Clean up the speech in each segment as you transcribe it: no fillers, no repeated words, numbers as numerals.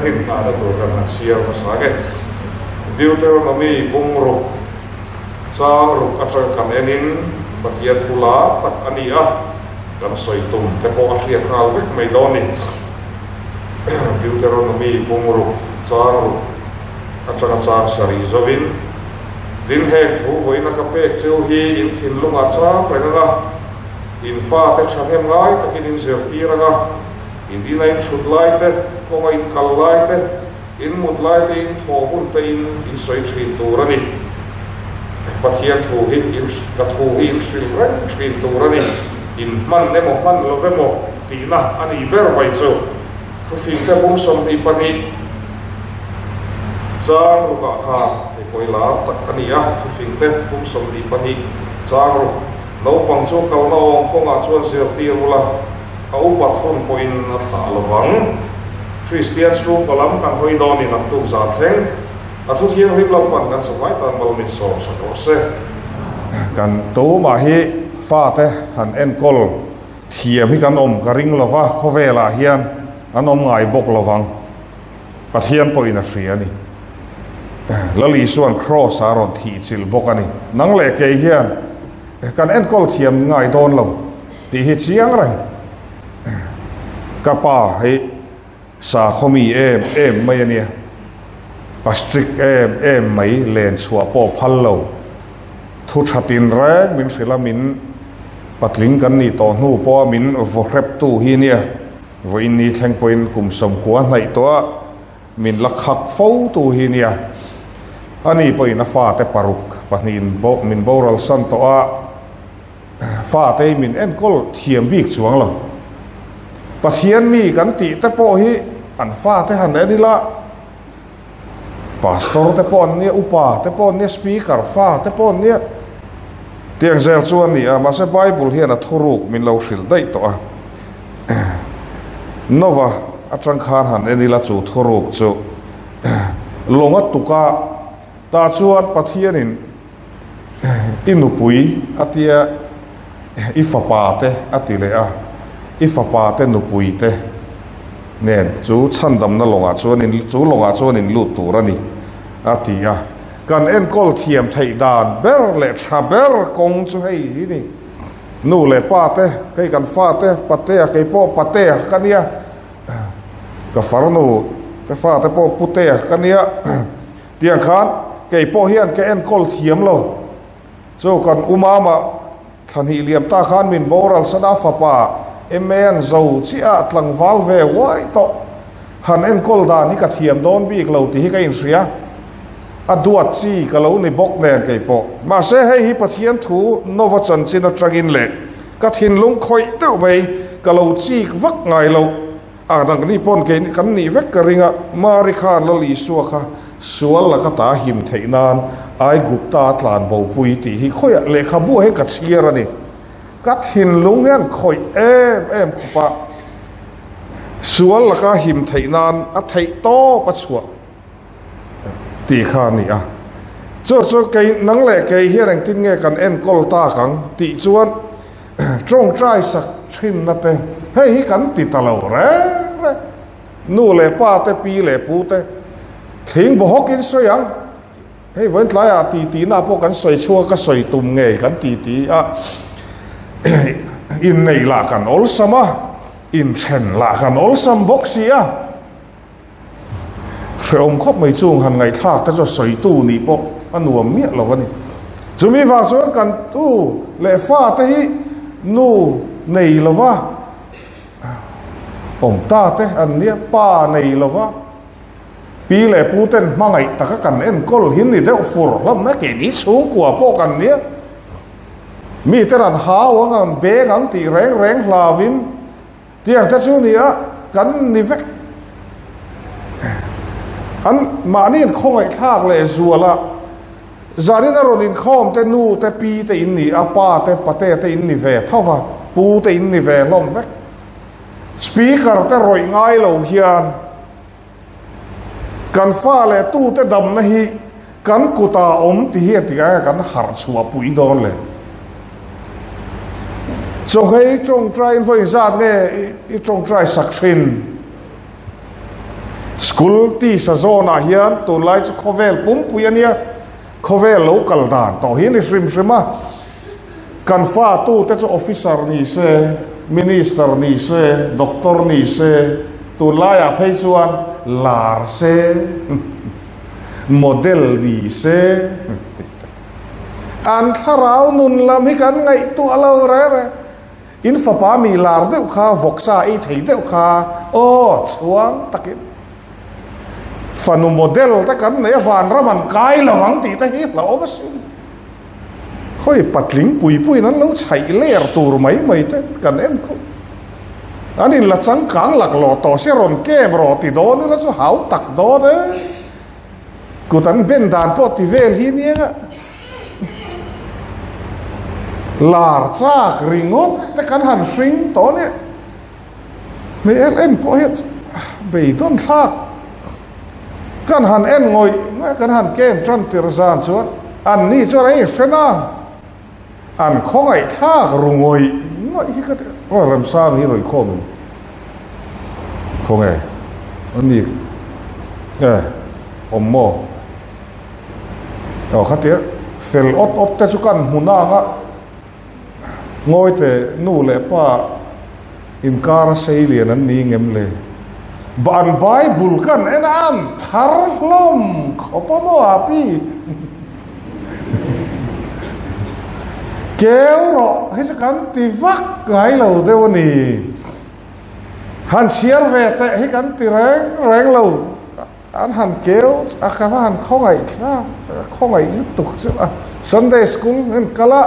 Kan inngahna tur kan han siar hmasa nge. Deuteronomy bung ruk, chang ruk atang kan enin Pathian thu lar tak a ni a, kan sawi tum te pawh a hriat nghal vek mai dawn ni. Deuteronomy bung ruk, chang ruk atanga chang sarih zovin, Tin heng thu vawiina ka pek cheu hi in thinlungah chang reng anga, in fate thahnem ngai takin in zirtir anga, In ina in thut lai te, kawnga in kal lai te, in mut lai te, in thawh hun te in in sawi thin tur a ni. Pathian thu hi in ka thu hi in hrilh reng thin tur a ni. In hman emaw hman lo emaw tihna a nih ber mai chu. Thufing te bum 22 chang rukah khan hei pawi lar tak a ni a, thufing te bum 22 chang ruk naupang chu kalna awm kawngah chuan zirtir ula, A upat hun pawhin a thlah lo vang. Kristian chhungkaw lam kan hawi dawnin a tuk zan thleng. A thu thianghlim lampan kan zavai tan mal min sawm sak rawh se. Kan tumah hi fate han enkawl thiam hi kan awm ka ring lo va, khawvelah hian an awm ngai bawk lo vang. Pathian pawhin a hria a ni. Lal Isua'n Kraws-ah a rawn thihchilh bawk a ni. Nang leh kei hian kan enkawl thiam ngai dawn lo. Tih hi chiang reng. Ka pa hi sakhaw mi em em mai a nia. Pa strict em em mai len chhuah pawh phal lo. Thu tha tin reng min hrilh a min patling kan nih tawh hnu pawha min vaw hrep tu hi nia. Vawiin ni thleng pawhin kum sawmkua hnaih tawh a min la khak fo tu hi nia. Ani pawhin a fate paruk pahnihin min boral san tawh a. Fate min enkawl thiam bik chuang lo. Pathian mi kan tih te pawh hi an fate han en ila, Pastor te pawh an nia, Upa te pawh an nia, Speaker fa te pawh an nia. Tiang zel chu a ni a, mahse Bible hian a thuruk min lo hrilh daih tawh a. Nova atang khan han en ila chu thuruk chu lawnga tuka tah chuan Pathianin I nupui a tia i fapa te a ti leh a, i fapa te nupui te nen chu chhandamna lawngah chuan in chu lawngah chuan in lut tur a ni a ti a. Kan enkawl thiam theih dan ber leh tha ber kawng chu hei hi ni. Nu leh pa te, kei kan fa te, patea kei pawh patea ka nia, ka farnu te fa te pawh putea ka nia. Tiang khan kei pawh hian ka enkawl thiam lo. Chu kan umama thlahnih liam ta khan min boral sana fapa MA an zo chiah tlangval ve uai tawh. Han enkawl dan hi ka thiam dawn bik lo tih hi ka inhria. A duat chi ka lo ni bawk nen kei pawh. Mahse hei hi Pathian thu Nova chanchin atangin leh ka thinlung khawih deuh mai ka lo chik vak ngai lo. A dang ni pawn kei kan nih vek ka ring a, Mari khan Lal Isua kha sual laka ta him theih nan Aigupta tlan bopui tih hi khawiah lehkhabu ah hian ka chhiar a ni. Ka thinlung hian khawih em em khawp a, sual laka him theih nan a theih tawp a chhuah tih kha a ni a. Chu chu kei nang leh kei hian engtin nge kan enkawl tak ang tih chuan Tawngtai sak thinna te hei hi kan ti ta lo reng reng. Nu leh pa te, pi leh pu te thling bawhawkin sawi ang. Hei vawiin tlaiah ti tihna pawh kan sawi chhuak a, ka sawi tum ngei kan ti ti a. Inneih lah kan awlsam a, inthen lah kan awlsam bawk si a. Hrehawm khawp mai chung han ngaihthlak te chu sawitu nih pawh a nuam miah lo a ni. Chumi vang chuan kan tu leh fa te hi nu nei lova awm ta te an nia, pa nei lova pi leh pu ten hmangaih taka kan enkawl hi ni deuh fur hlawm mai, keini chhungkua pawh kan nia. Mi ten an hau ang, an beng ang tih reng reng hlauin Tiang te chu nia kan ni vek. An mahni in khawngaihthlak leh zual a, zanin a rawn inkhawm te nu te pi te in ni a, pa te pate te in ni ve tho va, pu te in ni ve hlawm vek. Speaker te rawih ngai lo hian kan fa leh tu te damna hi kan kutah awm ti hi engtikah nge kan harh chhuah pui dawn le? Chawhmei tawngtai in vawi zat nge i tawngtai sak thin? School tisa zawnah hian tunlai chu khawvel pumpui a nia, khawvel lo kal dan tawh hi a ni hrim hrim a. Kan fatute chu officer ni se, minister ni se, doctor ni se, tunlaiah phei chuan lar se, model ni se tih te. An thlarau nun lam hi kan ngaihtuah lo reng reng. In fapa mi lar deuh kha, vawksa ei thei deuh kha, aw chhuang takin fanu model te kan nei a, vanram an kai lo ang tih te hi hlauhawm asin. Khawi patling pui puiin an lo chhaih ler tur mai mai te kan en khawp. An in la changkang laklawh tawh se rawn kem rawh ti dawn ila chu hau tak dawn e. Kut an ben dan pawh ti vel hi nia. Lar chak ringawt te kan han hring tawh nia. Hmel en pawh hian beidawn thlak kan han en ngawih ngawih kan han kem tan tir zan chuan an ni chuan an inhre nang an khawngaih thlak ru ngawih ngawih hi ka ti aw Remsang hi rawi khawm in khawnge an ni e awm maw aw khatia fel awt awt te chu kan hmu nang a. Ngawite nu leh pa inkar a sei lian an ni ngem le? An Bible kan en a an thar hlawm khawp a maw a pi? Keu rawh hei chu kan ti vak ngai lo deuh a ni. Han chhiar ve teh hi kan ti reng reng lo. An han keu a ka va han khawngaih thlak khawngaih lutuk chu a Sunday school an kal a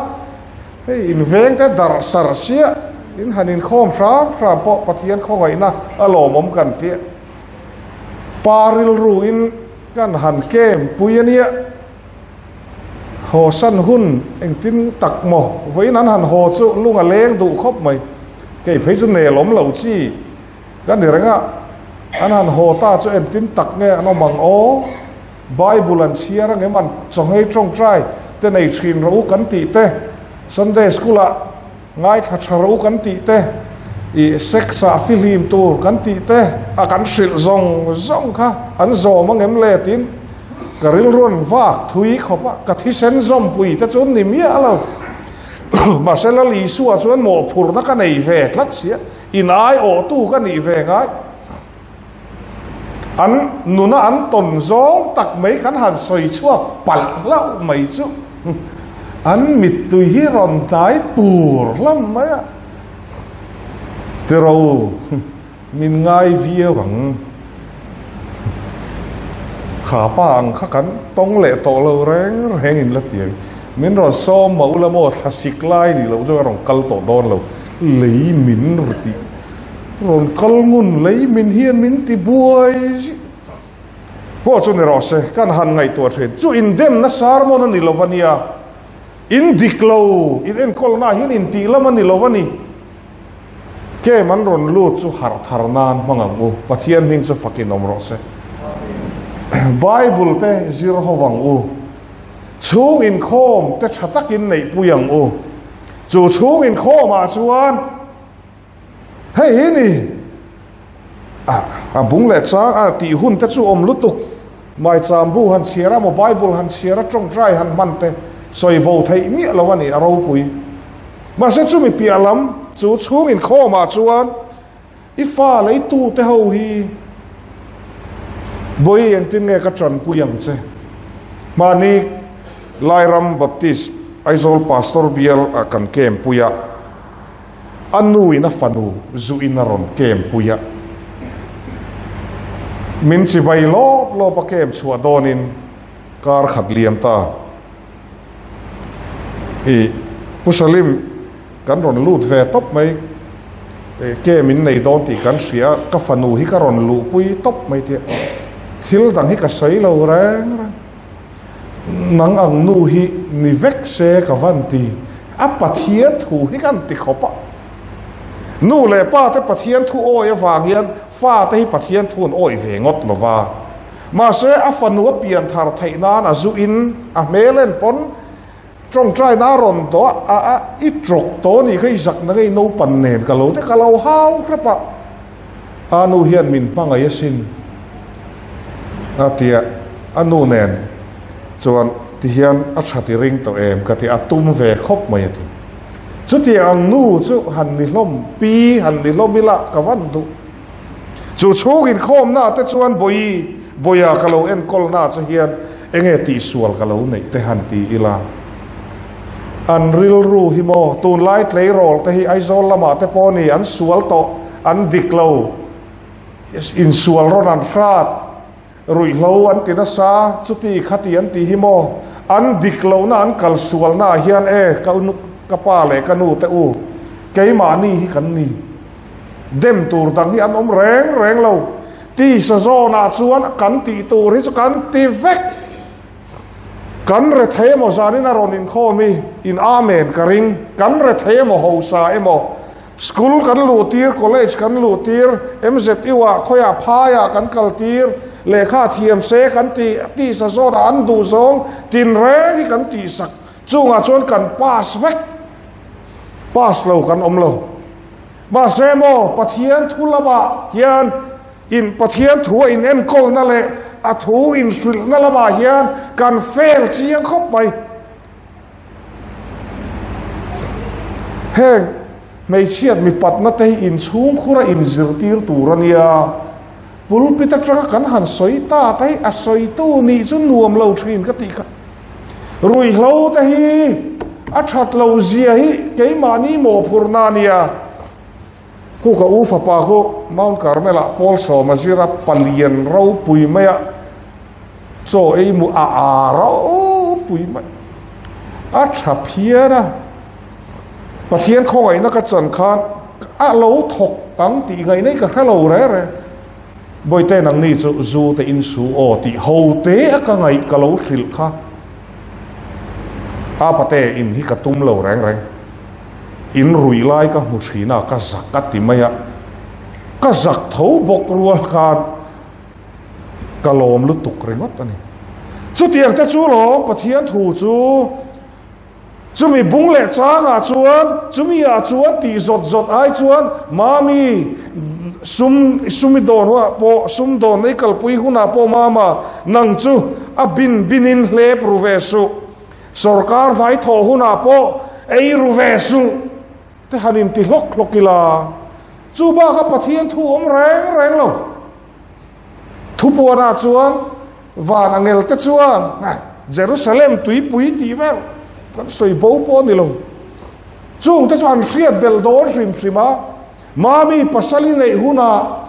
hei in veng te darh sar siah in han inkhawm hram hram pawh Pathian khawngaihna a lawmawm kan tih pa rilru in kan han kem pui a nia haw san hun engtin tak maw vawiin an han haw chu lung a leng duh khawp mai kei phei chu nelawm lo chi. Ka ni reng a, an han haw ta chu entin tak nge an awm ang aw? Bible an chhiar ang em? An chawnghei tawngtai te nei thin rawh u kan tih te, Sunday school ah ngaithla tha rawh u kan tih te, ih sex ah fihlim tur kan tih te a kan hrilh zawng zawng kha an zawm ang em le tiin ka rilru an vak thui khawp a, ka thisen zawmpui te chu ni miah lo. Mahse Lal Isua chuan mawhphurhna ka nei ve tlat sia. In aiawhtu ka nih ve ngai. An nuna an tawn zawng tak mai kan han sawi chhuak palh hlauh mai chu an mittui hi rawn hnai pur hlawm mai a. Tiro, min ngai viau ang. Kha pa ang kha kan tawng leh tawh lo reng reng in la ti ang. Min rawn sawm mah ula maw thlasik lai nih loh chuan a rawn kal tawh dawn lo. Lei min ru tih rawn kal ngun lei min hian min ti buai zih pawh chu ni rawh se kan han ngaihtuah thin chu indemna sermon a ni lo a nia in dik lo in enkawlna ah hian intih lam a ni lo a ni kem an rawn lut chu harh thar nan hmang ang u Pathian hming chu fakin awm rawh se Bible te zir ho vang u chhung inkhawm te tha takin neih pui ang u. Chu chhung inkhawmah chuan hei hi ni a a bung leh chang a tih hun te chu awm lutuk maicham bu han chhiar a maw Bible han chhiar a tawngtai han hman te sawi bo theih miah lo a ni a ropui. Mahse chumi piah lam chu chhung inkhawmah chuan i fa leitu te ho hi bawi engtin nge ka tanpui ang che? Hmani Lairam Baptist Aizawl Pastor bial ah kan kem pui a, a nu in a fanu zu in a rawn kem pui a, min chibai lawp lawp a kem chhuah dawnin kar khat liam ta. I Pu Salim kan rawn lut ve tawp mai, ke min nei dawn tih kan hria a, ka fanu hi ka rawn luhpui tawp mai tia thil dang hi ka sawi lo reng reng. Nang ang nu hi ni vek se ka van ti, a Pathian thu hi kan ti khawp a. Nu leh pa te Pathian thu awi avang hian fa te hi Pathian thu an awi ve ngawt lo va. Mahse a fanu a pian thar theih nan a zu in a hmel en pawn tawngtai na a rawn tawh a, a i trawk tawh anih kha i zak na ngei naupan nen ka lo te ka lo hau hrep a, a nu hian min hmangaih asin. A ti a, a nu nen chuan ti hian a tha ti ring tawh em ka ti a, tum ve khawp mai a ti. Chutiang ang nu chu han ni hlawm pi han ni hlawm ila ka van duh. Chu chhung inkhawmna te chuan Bawi Bawia ka lo enkawl na che hian enge tihsual ka lo neih te han ti ila. An rilru hi maw tunlai tleirawl te hi Aizawl lamah te pawh ni an sual tawh an dik lo. Insual rawn an hrat, ruihhlo an ti nasa, chuti khati an ti hi maw? An dik lohna an kal sualna ah hian e ka nu ka pa leh ka nu te u, keimahni hi kan ni. Dem tur dang hi an awm reng reng lo. Tisa zawnah chuan kan tih tur hi chu kan ti vek. Kan rethei emaw zanin a rawn inkhawm i in Amen ka ring. Kan rethei emaw hosa emaw School kan luh tir, college kan luh tir, MZU ah khawiah phaiah kan kal tir, lehkha thiam se kan tih tihsa zawnah an duh zawng tinreng hi kan tihsak chungah chuan kan pass vek. Pass lo kan awm lo. Mahse maw Pathian thu lamah hian in Pathian thu a inenkawlna leh a thu inhrilhna lamah hian kan fail chiang khawp mai. Heng hmeichhiat mipatna te hi inchhungkhura inzirtir tur a nia. Pulpit atanga kan han sawi ta te hi a sawitu nih chu nuam lo thin ka tih kha. Ruihhlo te hi a that lo zia hi keimahni mawhphurhna a nia. Khu ka u fapa khu Mount Carmel ah Paul Sawma zira palian ropui mai a chaw ei mu a a ropui mai a tha phian a, Pathian khawngaihna ka chan khan a lo thawk ang tih ngaihna hi ka hre lo re re. Bawihte nangni chu zu te in su aw tih ho te a ka ngaih ka lo hrilh kha a pate in hi ka tum lo reng reng. In rui lai ka hmu thin a, ka zak a ti mai a, ka zak tho bawk rual khan ka lawm lutuk ringawt a ni. Chutiang te chu lawm Pathian thu chu chumi bung leh changah chuan chumi ah chuan tih zawt zawt ai chuan Mami sum sumi dawn hunah pawh sum dawn ei kalpui hunah pawh Mama nang chu a bin binin hlep ru ve suh. Sorkar hnai thawh hunah pawh ei ru ve suh te han inti hlawk hlawk ila, chu baka Pathian thu awm reng reng lo. Thupuanah chuan van angel te chuan Jerusalem tuipui tih vel kan sawi bo pawh a ni lo. Chung te chu an hriat belh dawn hrim hrim a, Mami pasal i neih hunah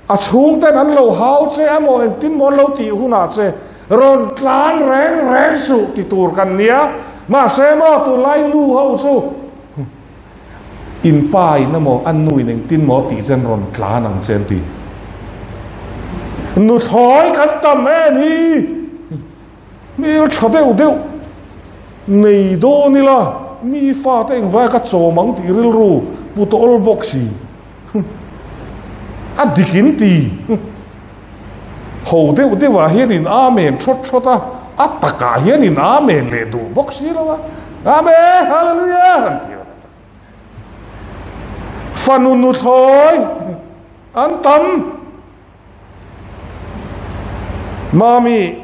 A chhungten an lo hau che emaw engtin maw an lo tih hunah che rawn tlan reng reng suh ti tur kan nia. Mahse maw tunlai nu ho chu in pa in emaw an nu in engtin maw tih chen rawn tlan ang che an ti. Nuthlawi kan tam em hi hmel tha deuh deuh nei dawn ila mi fate engvai ka chawm ang tih rilru pu tawh bawk si. A dik in ti. Ho deuh deuh ah hian in Amen thawt thawt a, a takah hian in Amen leh duh bawk si lo a. Amen, Hallelujah han ti a. Fanu nuthlawi an tam. Mami,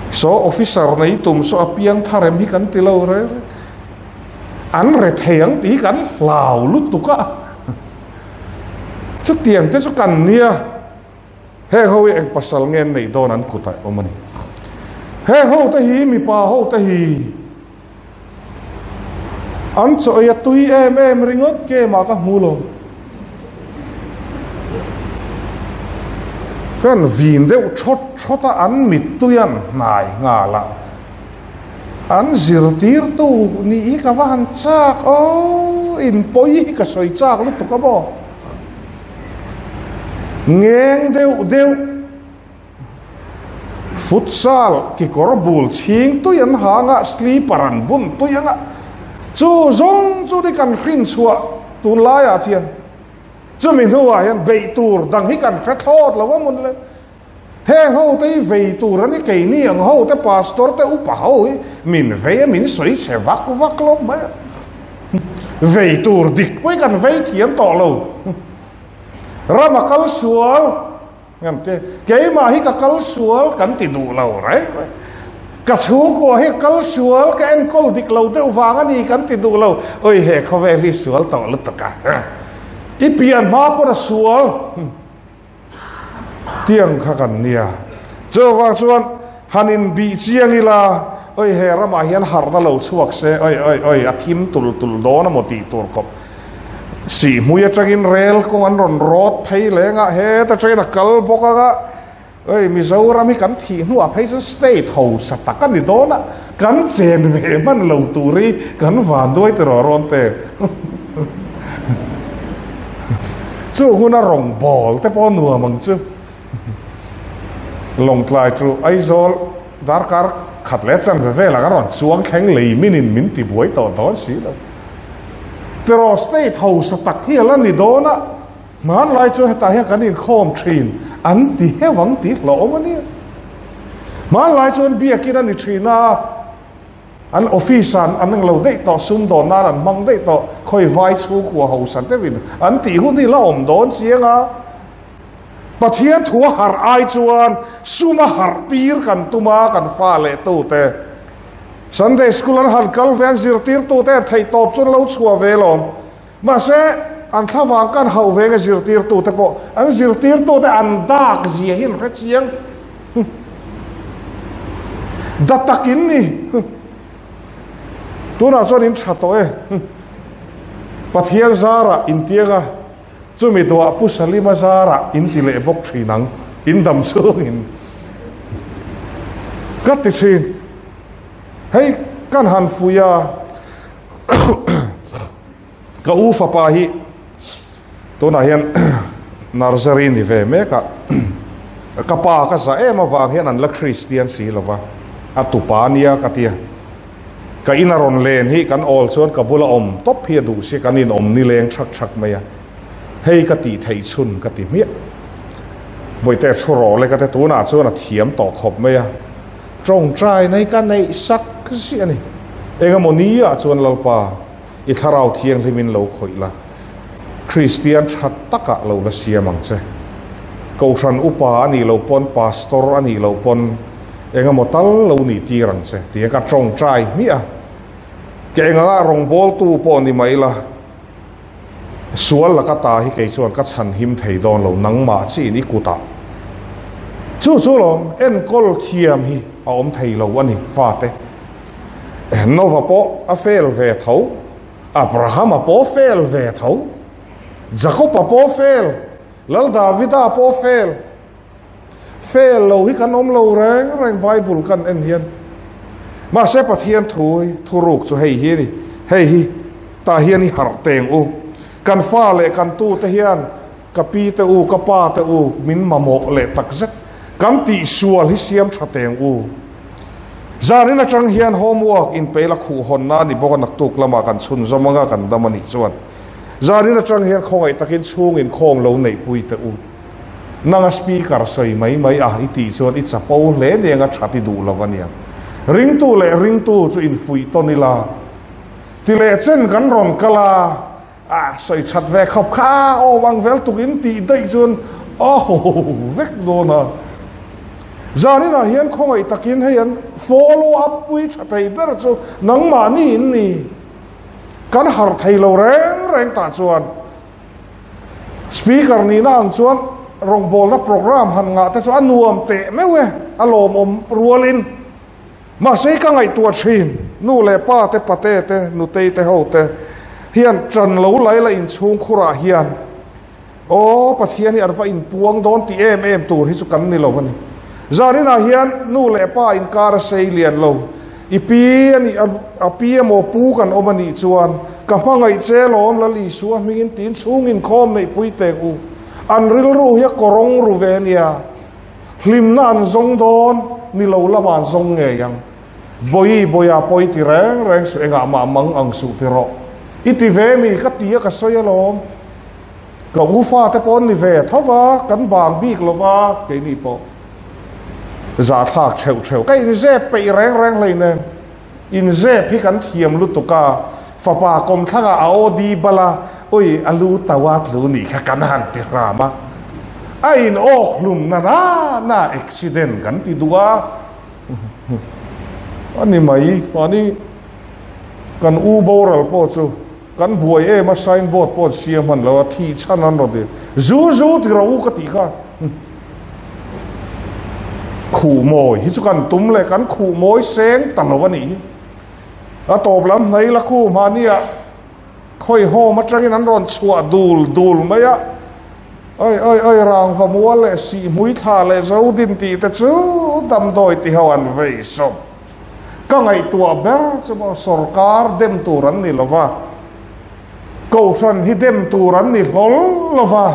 saw officer nei tum saw a piang thar em hi kan ti lo re re. An re thei ang tih hi kan hlau lutuk a. Chutiang te chu kan nia. Heng ho hi eng pasal nge an neih dawn an kut ah awm a ni. Heng ho te hi mipa ho te hi An chaw ei a tui em em ringawt game ah ka hmu lo. Kan vin deuh thawt thawt a, an mittui an hnai nghal a. An zirtirtu nih hi ka va han chak aw, in pawi hi ka sawi chak lutuk a maw. Ngeng deuh deuh. Futsal kekawr bul chhing tui an hang a, sleeper an bun tui ang a, chu zawng chu ni kan hrin chhuah tunlaiah chuan chumi hnuah hian beih tur dang hi kan hre thlawt lo a mun le. Heng ho te hi vei tur a ni, keini ang ho te pastor te upa ho hi min vei a min sawi chhe vak vak lo mai a, vei tur dik pawh hi kan vei thiam tawh lo. Rama kal sual. Ngam te, keimah hi ka kal sual kan ti duh lo reng reng. Ka chhungkua hi kal sual ka enkawl dik lo deuh vang a ni kan ti duh lo. Oi he khawvel hi sual tawh lutuk a. I pian hma pawn a sual. Tiang kha kan nia. Chuvang chuan han inbih chiang ila, oi he ramah hian harhna lo chhuak se, oi oi oi a thim tul tul dawn a maw tih tur khawp. Sihhmui atangin rel kawng an rawn rawt phei leng a, heta train a kal bawk ang a, oi Mizoram hi kan thih hnuah phei chuan state hausa tak a ni dawn a, kan chen ve hman lo tur hi kan van duai ti rawh rawn te. Chu huna rawngbawl te pawh nuam ang chu. Lawngtlai chu Aizawl darkar khat leh chanve velah kan rawn chuang thleng lei minin min ti buai tawh dawn si lo. Tiraw state hausa tak hi a la ni dawn a, hmanlai chu hetah hian kan inkhawm thin an ti heuh ang tih hlauhawm a nia. Hmanlai chuan biakin a ni thin a, an office ah an englo daih tawh, sumdawn nan an hmang daih tawh, khawi vai chhungkua hausa deuhin an tih hun hi la awm dawn chiang a. Pathian thu a harh ai chuan sum a harh tir kan tum a, kan fa leh tute Sunday school an han kal ve, an zirtirtute an theih tawp chuan lo chhuah ve lawm. Mahse, an thlavang kan hauh ve nge zirtirtute pawh an zirtirtute an dak zia hi an hre chiang. Da takin ni. Tunah chuan in tha tawh e. Pathian zarah intianga. Chumi duah Pu Salima zarah in ti leh bawk thin ang, in dam chungin ka ti thin. Hei kan han fuih a, ka u fapa hi tunah hian nursery ni ve mek a, ka pa ka za em avang hian an la Christian si lova, a tupa nia ka tia. Ka in a rawn len hi kan awl chuan ka bula awm tawp hi a duh si, kan inawm ni leng thak thak mai a, hei ka tih theih chhun ka ti hmiah. Bawihte thu rawh le ka ti tunah chuan a thiam tawh khawp mai a, tawngtai na hi ka neih sak ziah a ni. Engemaw ni ah chuan Lalpa i thlarau thianghlim in lo khawih la, Kristian tha takah lo la siam ang che. Kohhran upa a nih loh pawn, pastor a nih loh pawn engemaw tal lo nih tir ang che tia ka tawngtai hmiah a. Ke enganga rawngbawltu pawh ni mai la, sual laka ta hi kei chuan ka chhan him thei dawn lo, nangmah chiin i kutah. Chu chu lawm enkawl thiam hi a awm thei lo a ni fate. Nova pawh a fail ve tho. Abrahama pawh fail ve tho, Jakoba pawh fail, Lal Davida pawh fail. Fail lo hi kan awm lo reng reng Bible kan en hian. Mahse Pathian thu hi thuruk chu hei hi a ni. Hei hi tah hian i harh teng u. Kan fa leh kan tu te hian ka pi te u, ka pa te u min mamawh leh takzet. Kan tihsual hi siam tha teng u. Zanin atang hian homework inpeil a khuh hawnna a ni bawk a, naktuk lamah kan chhunzawm anga kan dam a nih chuan zanin atang hian khawngaih takin chhung inkhawm lo neihpui teh u. Nanga speaker sawi mai mai a i tih chuan i chapo hle neng a that i duh lo a nia. Ringtu leh ringtu chu infuih tawn ila ti leh chen kan rawn kal a, a sawi that ve khawp kha awm ang vel tuk in tih daih chuan a ho vek dawn a. Zaninah hian khawngaih takin hei an follow up pui tha thei ber chu nangmahni in ni. Kan harh thei lo reng reng tah chuan speaker nihna ang chuan rawngbawlna program han ngah te chu a nuam teh meuh e, a lawmawm rualin. Mahse ka ngaihtuah thin, nu leh pa te, pate te, nutei te ho te hian ṭan lo lai la inchhung khurah hian aw Pathian hi an va inpuang dawn tih em em tur hi chu kan ni lo a ni. Zaninah hian nu leh pa inkar a sei lian lo, i pi a nih a pi emaw pu kan awm a nih chuan ka hmangaih che lawm Lal Isua hmingin tiin chhung inkhawm neihpui teh u. An rilru hi a kawrawng ru ve a nia. Hlimna an zawng dawn ni lo lamah an zawng ngei ang. Bawi bawia pawi ti reng reng suh engah mah mang ang suh ti rawh. I ti ve mi ka ti a ka sawi alawm. Ka u fate pawh an ni ve tho va, kan bang bik lo va keini pawh. Zahthlak theuh theuh ka inzep peih reng reng hleinem. Inzep hi kan thiam lutuk a, fapa kawmthlangah a aw di bal a, ui a lu tau a tlu nih kha kan han ti hram a. A in awk hlum na na na accident kan ti duh a a ni mai. Mahni kan u boral pawh chu kan buai em a, signboard pawh an siam hman lo a, thih chhan an rawn ti zu zu ti rawh u ka tih kha. Khuh mawi hi chu kan tum leh kan khuh mawi seng ta lo a nih hi. A tawp lam hnai la khu mahnia Khawihawm atangin an rawn chhuah dul dul mai a, Oi oi oi rangva mual leh sihmui thla leh zo din tih te chu damdawi ti ho an vei sawp. Ka ngaihtuah ber chu maw sorkar dem tur an ni lova, kohhran hi dem tur an ni hlawl lova,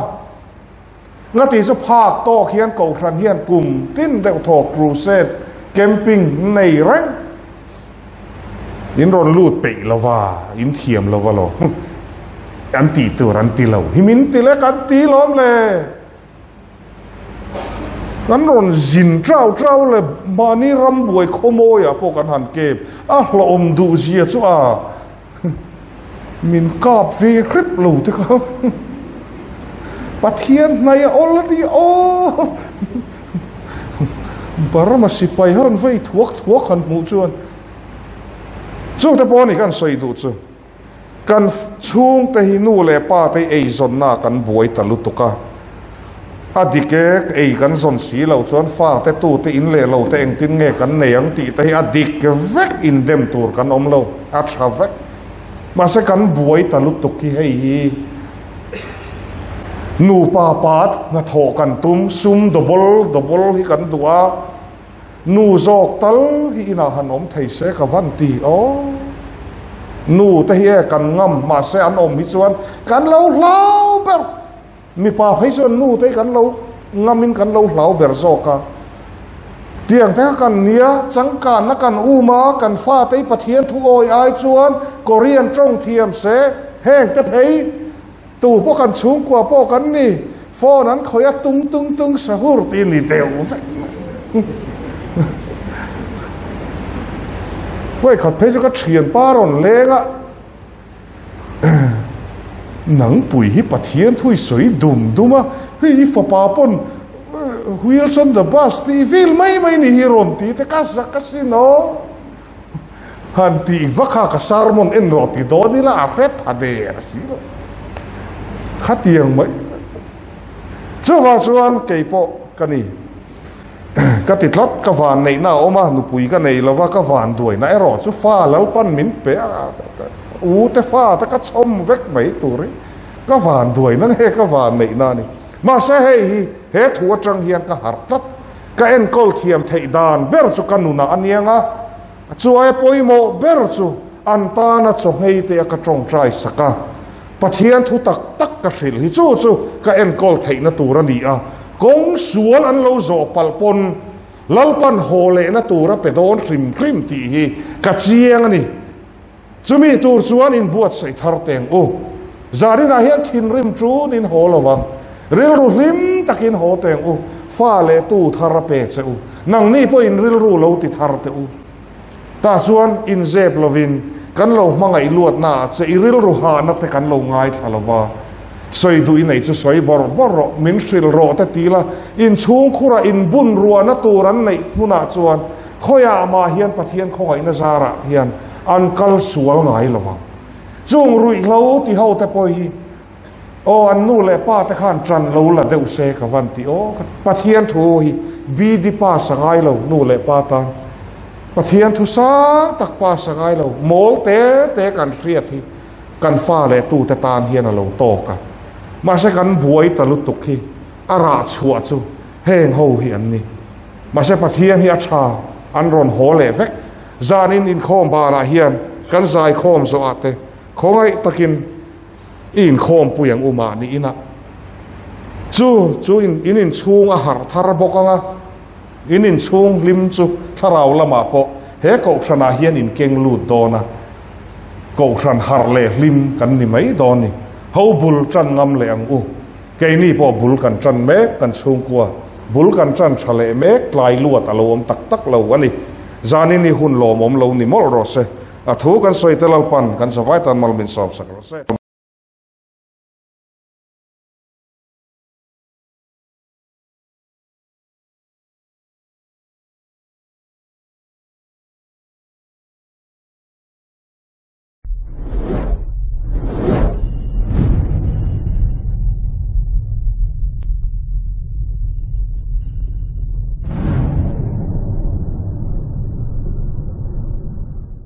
ngati chu phak tawk hian kohhran hian kum tin deuh thawk crusade camping nei reng in rawn lut peih lova, in thiam lova lo an tih tur an ti lo hi min ti le kan ti lawm le kan rawn zin trau trau le mahni ram buai khawmawiah pawh kan han kep a hlawhawm duh zia chu a Min kap ve hrep lo te kha Pathian hnai a awl a ni aw. Burma sipai ho an vei thuak thuak han hmuh chuan chungte pawh a ni kan sawi duh chu. Kan chhungte hi nu leh pa te eizawnna kan buai ta lutuk a. A dik e, ei kan zawn si loh chuan fate tute in leh lo te engtin nge kan nei ang tih te hi a dik vek in dem tur kan awm lo, a tha vek. Mahse kan buai ta lutuk hi hei hi nupa pat hnathawh kan tum, sum double double hi kan duh a, nu zawk tal hi inah han awm thei se ka van ti aw. Nu te hi e kan ngam mahse an awm hi chuan kan lo hlau ber. Mipa phei chuan nu te hi kan lo ngamin kan lo hlau ber zawk a. Tiang te kha kan nia, changkanna kan um a, kan fate hi Pathian thu awi ai chuan Korean tawng thiam se, heng te phei tu pawh kan chhungkua pawh kan ni, phone an khawih a tung tung tung sahur tih ni deuh vek mai. Vawikhat phei chu ka thianpa rawn leng a. Nangpui hi Pathian thu i sawi dum dum a, hei i fapa pawn Wheels on the bus tih vil mai mai ni hi rawn ti te ka zak asin aw. Han tih vak kha ka sermon en rawh ti dawn ila a hre pha der si lo. Khatiang mai. Chuvang chuan kei pawh ka ni. Ka ti tlat, ka van neihna a awm a, nupui ka nei lova, ka van duaina erawh chu fa Lalpan min pe a, u te fa te ka chhawm vek mai tur hi ka van duaina nge ka van neihna a ni. Mahse hei hi he thu atang hian ka harh tlat, ka enkawl thiam theih dan ber chu ka nunah a niang a, chuai pawimawh ber chu an tana chaw nghei te a ka tawngtai sak a, Pathian thu tak tak ka hrilh hi chu chu ka enkawl theihna tur a ni a, kawng sual an lo zawh palh pawn Lalpan haw lehna tur a pe dawn hrim hrim tih hi ka chiang a ni. Chumi tur chuan inbuatsaih thar teng u. Zarinah hian thinrim ṭunin haw lo vang, rilru hlim takin haw teng u, fa leh tu thar a pe che u, nangni pawhin rilru lo ti thar teh u. Tah chuan inzep lovin kan lo hmangaih luatnaah che i rilru hahna te kan lo ngaithla lo va, sawi duh i nei chu sawi bawrh bawrh rawh, min hrilh rawh te ti la, inchhungkhurah inbun ruahna tur an neih hmunah chuan khawiah mah hian Pathian khawngaihna zarah hian an kal sual ngai lo vang. Chung ruihhlo ti ho te pawh hi Aw an nu leh pa te khan ṭan lo la deuh se ka van ti aw ka ti. Pathian thu hi BD pass a ngai lo nu leh pa tan. Pathian thu sang tak pass a ngai lo. Mawl te te kan hriat hi kan fa leh tu te tan hian a lo tawk a. Mahse kan buai ta lutuk hi a rah chhuah chu heng ho hi an ni. Mahse Pathian hi a ṭha an rawn haw leh vek. Zanin inkhawm banah hian kan zaikhawm zawhah te khawngaih takin I inkhawmpui ang u mahni inah. Chu chu in in inchhung a harh thar bawk ang a, in inchhung hlim chu thlarau lamah pawh he kohhranah hian in keng lut dawn a, kohhran harh leh hlim kan ni mai dawn ni. Ho bul tan ngam leh ang u. Keini pawh bul kan tan mek, kan chhungkua bul kan tan tha leh mek, tlai luat a lo awm tak tak lo a ni. Zanin hi hun lawmawm lo ni mawlh rawh se. A thu kan sawi te Lalpan kan zavai tan mal min sawmsak rawh se.